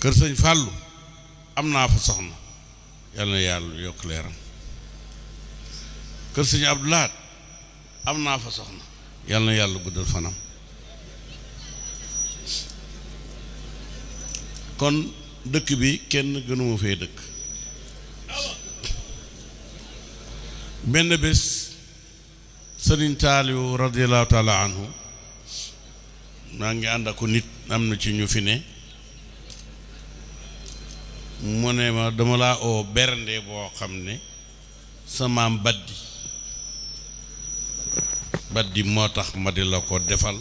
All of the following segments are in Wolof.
kër sëñ Fàllu am naa fa soxna yàlla na yàlla yokk leeram kër sëñ Abdou Lahad am naa fa soxna yàlla na yàlla guddal fanam kon dëkk bi kenn gënuma fee dëkk benn bés sëriñ Taaliwu radiyallahu taala anhu maa ngi ànd ak nit am na ci ñu fi ne mu ne ma dama laa oo bernde boo xam ne sa maam baddi moo tax ma di la ko defal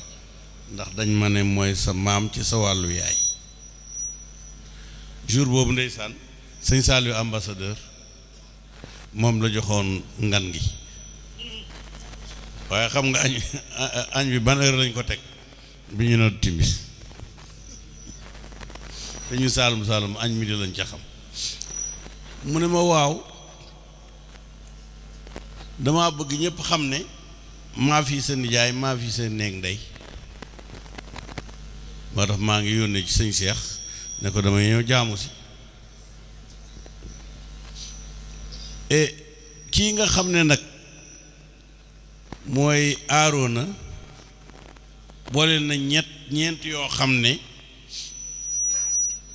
ndax dañ ma ne mooy sa maam ci sa wàllu yaay jour boobu ndeysaan sëñ Saliou ambassadeur moom la joxoon ngan gi waaye xam nga añ bi ban heure lañ ko teg bi ñu noot timis te ñu saalum añ mi di lañ ca xam mu ne ma waaw dama bëgg ñëpp xam ne maa fi sa nijaay maa fi sa néeg ndey moo tax maa ngi yónnee ci sëñ Cheikh ne ko damay ñëw jaamu si kii nga xam ne nag mooy Aarona boole na ñeent yoo xam ne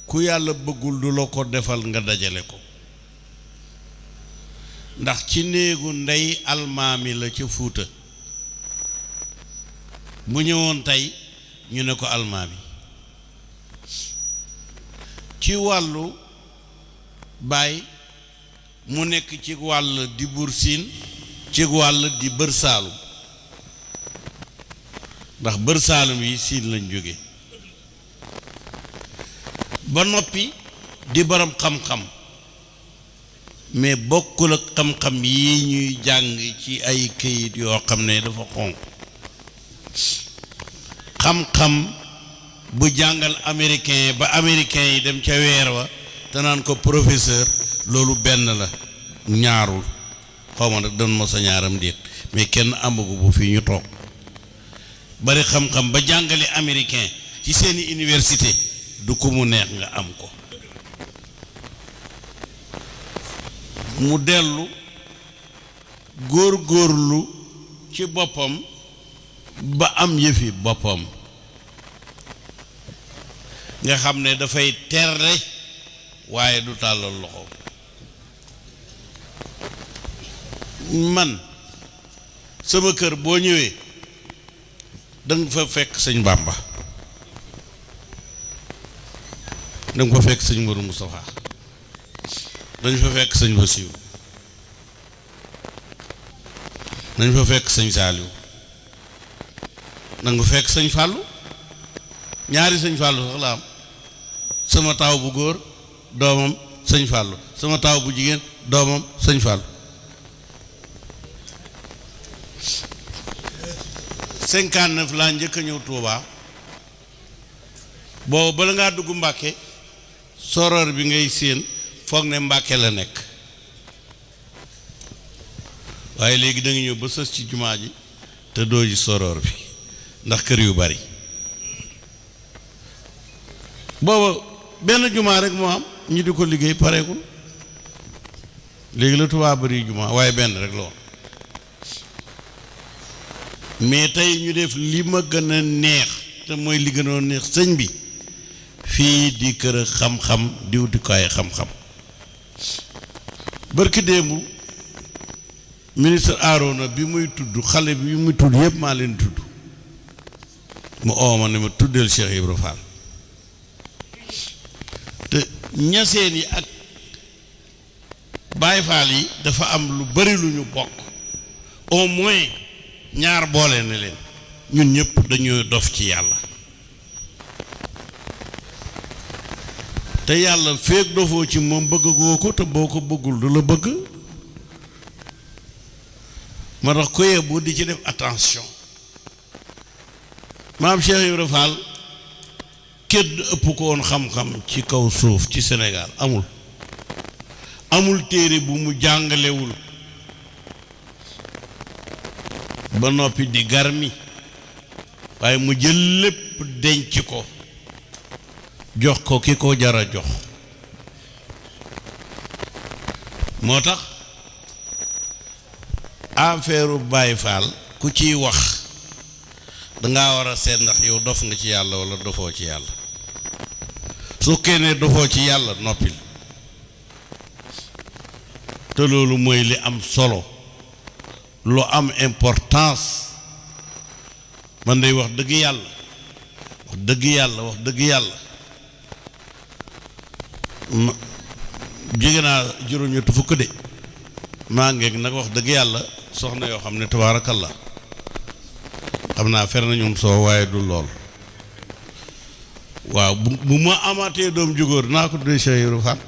ku yàlla bëggul du la ko defal nga dajale ko ndax ci néegu ndey almaami la ca Fuuta bu ñëwoon tey ñu ne ko almaami ci wàllu baay mu nekk ci wàll di Buur Siin ci wàll di Bër Saalum ndax Bër Saalum yi Siin lañ jóge ba noppi di borom xam-xam mais bokkul ak xam-xam yi ñuy jàng ci ay këyit yoo xam ne dafa xonq xam-xam bu jàngal américain ba américain yi dem ca weer wa te naan ko professeur loolu benn la ñaarul xaw ma nag doon ma sa ñaaram déet mais kenn amagu bu fii ñu toog bari xam-xam ba jàngale américain ci seeni université du ko mu neex nga am ko mu dellu góor-góorlu ci boppam ba am yëfi boppam nga xam ne dafay terre waaye du tàllal loxo man sama kër boo ñëwee danga fa fekk sëñ Bàmba danga fa fekk sëñ Mourou Moustapha dañ fa fekk sëñ Bassirou dañ fa fekk sëñ Saliou danga fa fekk sëñ Fallou ñaari sëñ Fallou sax la am sama taaw bu góor doomam sëñ Fallou sama taaw bu jigéen doomam sëñ Fallou 59 laa njëkk a ñëw Touba boobu bala ngaa dugg Mbàkke soror bi ngay séen foog ne Mbàkke la nekk waaye léegi da nga ñëw ba sës ci jumaa ji te doo ji soror bi ndax kër yu bari booba benn jumaa rek moo am ñu di ko liggéey pareegul léegi la Touba bari jumaa waaye benn rek la woon mais tey ñu def li ma gën a neex te mooy li gënoon neex sëñ bi fii di kër xam-xam di wutukaay xam-xam barki démb ministre Aarona bi muy tudd xale bi muy tudd yëpp maa leen tudd mu ooma ne ma tuddeel Cheikh Ibra Fall te ñaseen yi ak Baay Faal yi dafa am lu bari lu ñu bokk au moins ñaar boole na leen ñun ñëpp dañuy dof ci yàlla te yàlla feek dofoo ci moom bëgg goo ko te boo ko bëggul du la bëgg ma tax ko yebbu di ci def attention maam Cheikh Ibra Fall kédd ëpp ko woon xam-xam ci kaw suuf ci Sénégal amul téere bu mu jàngalewul ba noppi di garmi waaye mu jël lépp denc ko jox ko ki ko jara jox moo tax affaire Baay Faal ku ciy wax dangaa war a seet ndax yow dof nga ci yàlla wala dofoo ci yàlla su kenee dofoo ci yàlla noppil te loolu mooy li am solo lu am importance man day wax dëgg yàlla jóge naa juróom-ñetti fukk de maa ngeeg nag wax dëgg yàlla soxna yoo xam ne tabaarakallah xam naa fer nañum soo waaye du lool waaw bu ma amaatee doom jógóor naa ko tuddee Cheikh Ibra Fall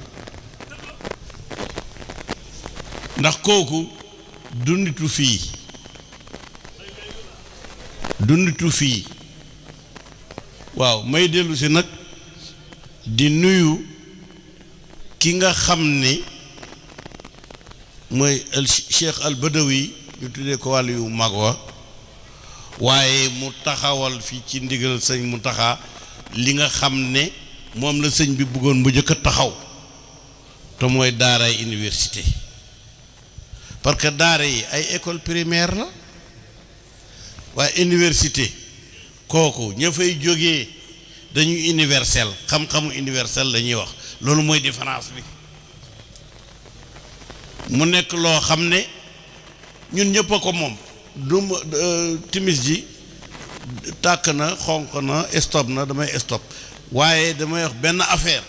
ndax kooku dunditu fii waaw may dellu si nag di nuyu ki nga xam ne mooy Cheikh al Badawi ñu tuddee ko wàllu yu mag wa waaye mu taxawal fii ci ndigal sëñ mu taxa li nga xam ne moom la sëñ bi bëggoon bu njëkk a taxaw te mooy daaray université parce que daara yi ay école primaire la waaye université kooku ña fay jógee dañuy universel xam-xamu universel la ñuy wax loolu mooy différence bi mu nekk loo xam ne ñun ñëpp a ko moom du timis ji tàkk na xonq na stop na damay stop waaye damay wax benn affaire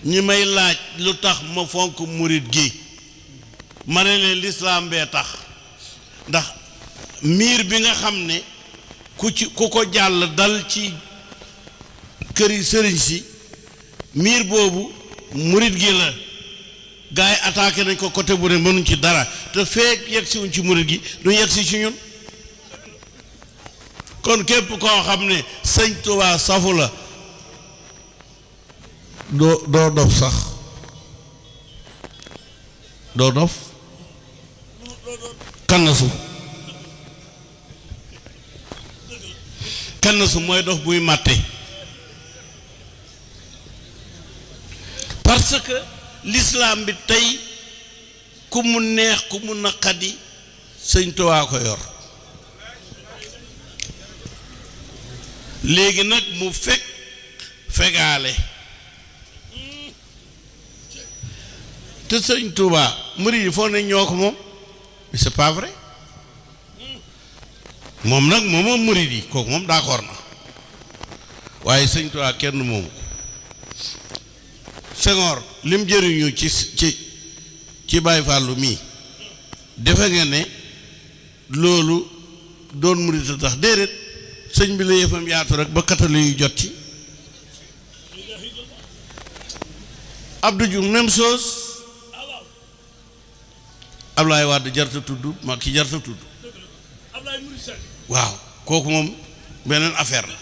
ñi may laaj lu tax ma fonk murit gi ma ne leen lislaam bee tax ndax miir bi nga xam ne ku ko jàll dal ci këri sëriñ si miir boobu murit gi la gars yi attaqué nañ ko côté bu ne mënuñ ci dara te feek yegg si wuñ ci murit gi du yegg si ci ñun kon képp koo xam ne sëñ Tuubaa safu la doo dof sax doo dof kannasu mooy dof buy màtte parce que l'islam bi tey ku mu neex ku mu naqadi sëñ Tuubaa ko yor léegi nag mu fegaale te sëñ Tuubaa murid yi foog ne ñoo ko moom mais c'est pas vrai moom nag moom murid yi kooku moom d'accord na waaye sëñ Tuubaa kenn moomu ko Senghor lim jëriñu ci Baay Fàllu mii defe nga ne loolu doon murid a tax déedéet sëñ bi la yëfam yaatu rek ba katale yu jot ci Abdou Diouf même chose Ablaye Wade jarta tudd Macky jarta tudd waaw kooku moom beneen affaire la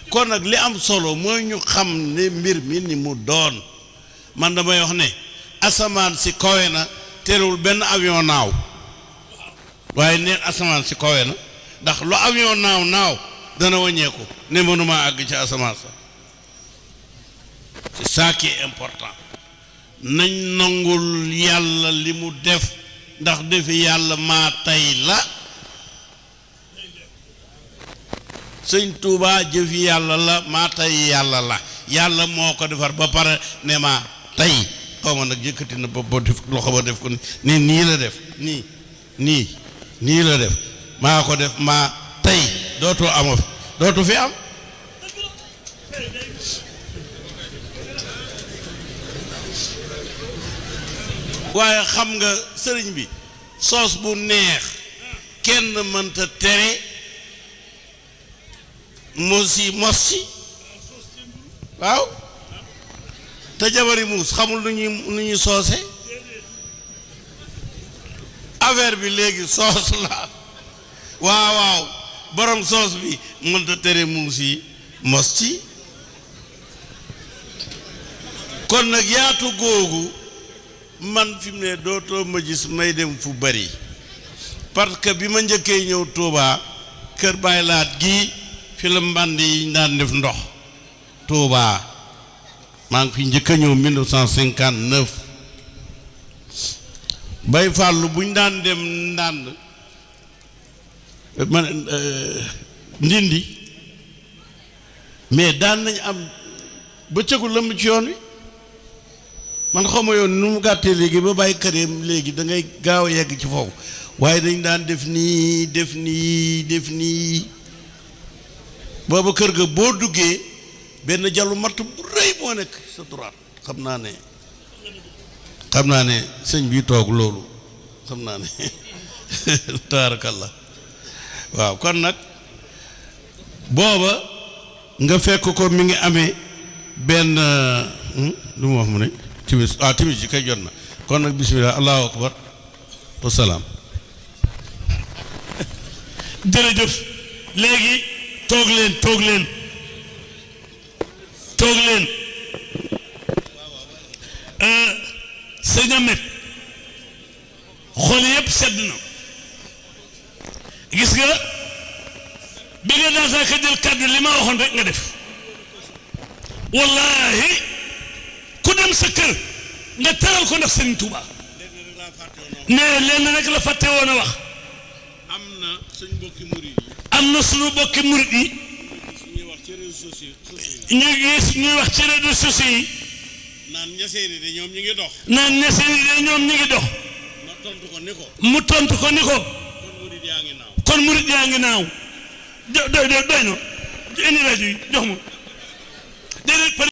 kon nag li am solo mooy ñu xam ne mbir mi ni mu doon man damay wax ne asamaan si kawe na terewul benn avion naaw waaye neen asamaan si kawe na ndax lu avion naaw dana wàññeeku ne mënuma àgg ci asamaan sa c'est ça qui est important nañ nangul yàlla li mu def ndax defi yàlla maa tey la sëñ Tuubaa jëfi yàlla la maa tey yàlla la yàlla moo ko defar ba pare ne maa tey xaw ma nag yëkkati na ba def loxo ba def ko ni nii la def nii la def maa ko def maa tey dootu fi am waaye xam nga sëriñ bi soos bu neex kenn mënta tere mos ci waaw te jabari muus xamul nu ñuy soose affaire bi léegi soos la waaw borom soos bi mënta tere muus yi mos ci kon nag yaatu googu man fi mu ne dootoo ma gis may dem fu bari parce que bi ma njëkkee ñëw Touba kër Baay Laat gii fi la mbànd yi daan def ndox Touba maa ngi fi njëkk a ñëw 1959 bay fàllu buñ daan dem ndànd man ndindi mais daan nañ am bëccëgu lëmb ci yoon wi man xawma yoon nu mu gàttee léegi ba bàyyi këreem léegi da ngay gaaw a yegg ci foofu waaye dañ daan def nii def nii booba kër ga boo duggee benn jallu matt bu rëy moo nekk sa droite xam naa ne sëñ bi toog loolu xam naa ne taarakallah waaw kon nag booba nga fekk ko mi ngi amee benn lu mu wax mu ne timis ji kay jot na kon nag bismillah allahu akbar wasalaam. jërëjëf léegi toog leen sëñ Ahmed xool yëpp sedd na gis nga bi nga daataa ka jël kàddu li ma waxoon rek nga def wallahi ku dem sa kër nga teral ko ndax Sëriñ Tuuba ne leen rek la fàtte woon a wax am na suñu bokki murid yi ñuy wax ci réseaux sociaux yi naan ñaseen yi de ñoom ñi ngi dox mu tontu ko ni ko kon murid yaa ngi naaw doy na indi rajo yi jox ma déedéet